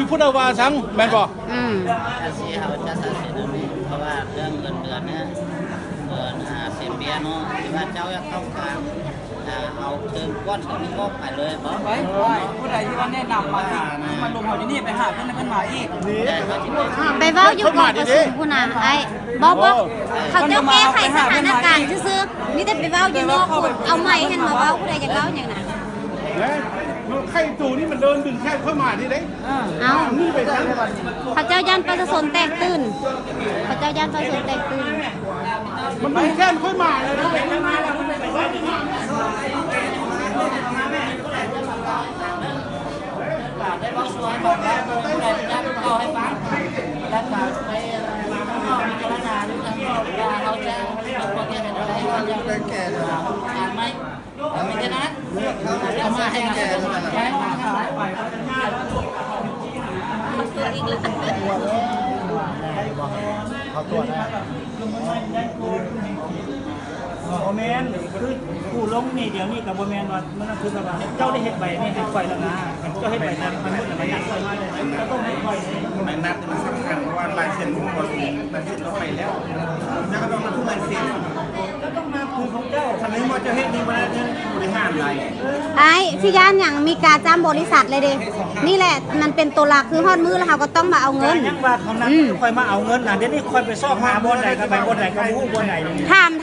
ຜູ້ໃດວ່າສັງແມ່ນບໍ່? ອືມ ກະຊິເຮົາຈະຕັດສິນເອົາເອງ ເພາະວ່າເລື່ອງເງິນເດືອນນີ້ ເອີ ອ່າ ເປັນເບ້ຍເນາະ ທີ່ວ່າເຈົ້າຢາກເຂົ້າການ ອ່າ ເອົາເຕີມກ້ອນຕົວນີ້ອອກໄປເລີຍບໍ່? ໄປ ຜູ້ໃດທີ່ວ່າແນະນຳມາ ທີ່ມາລົມເຮົາຢູ່ນີ້ ໄປຫາເພິ່ນ ໃຫ້ເພິ່ນມາອີກ. ໄປເວົ້າຢູ່ກອງປະຊຸມພຸ້ນນະອ້າຍ. ບໍ່ ບໍ່ ເອີ ເຂົາເຈົ້າແກ້ໄຂສະຖານະການຊື່ໆ ມີແຕ່ໄປເວົ້າຢູ່ນອກພຸ້ນ. ເອົາໄມຫັ້ນມາເວົ້າ ຜູ້ໃດຢາກເວົ້າຫຍັງນະ. ແລະ ໄຂ່ໂຕນີ້ມັນເດີນດຶງແຂນຂ້ອຍມານີ້ເດ້. ເອົ້າ ເຂົາເຈົ້າຢ້ານປະຊາຊົນແຕກຕື່ນ ເຂົາເຈົ້າຢ້ານປະຊາຊົນແຕກຕື່ນ. ມັນດຶງແຂນຂ້ອຍມາເລີຍນະ. ບໍ່ແມ່ນ ຄືຜູ້ລົງນີ້ ດຽວນີ້ກະບໍ່ແມ່ນວ່າ ມັນຄືແບບວ່າ ເຈົ້າໄດ້ເຮັດໃບນີ້ໃຫ້ຂ້ອຍແລ້ວນະ ເຈົ້າເຮັດໃບນັ້ນ ມັນໝົດແລ້ວ ມັນນັດຂ້ອຍມາເລີຍ ເຈົ້າຕ້ອງເຮັດໃບ. ໃບນັດມັນສຳຄັນ ເພາະວ່າລາຍເຊັນມັນບໍ່ມີ ລາຍເຊັນເຮົາໄປແລ້ວ ເຈົ້າກະຕ້ອງມາຖືລາຍເຊັນ ເຈົ້າຕ້ອງມາຖືຂອງເຈົ້າ. ຄັນເຫັນວ່າເຈົ້າເຮັດນີ້ບໍ່ໄດ້ ເງິນບໍລິຫານໄດ້. ອ້າຍ ຊິຢ້ານຫຍັງ ມີກາຈ້ຳບໍລິສັດເລີຍເດ. ນີ້ແຫຼະ ມັນເປັນໂຕຫຼັກ ຄືຮອດມື້ແລ້ວເຮົາກະຕ້ອງມາເອົາເງິນ. ຍັງວ່າເຂົານັດຂ້ອຍມາເອົາເງິນນະ ດຽວນີ້ຂ້ອຍໄປຊອກຫາບ່ອນໃດ ກະໄປບ່ອນໃດ ກະບໍ່ຮູ້ບ່ອນໃດ. ຖາມ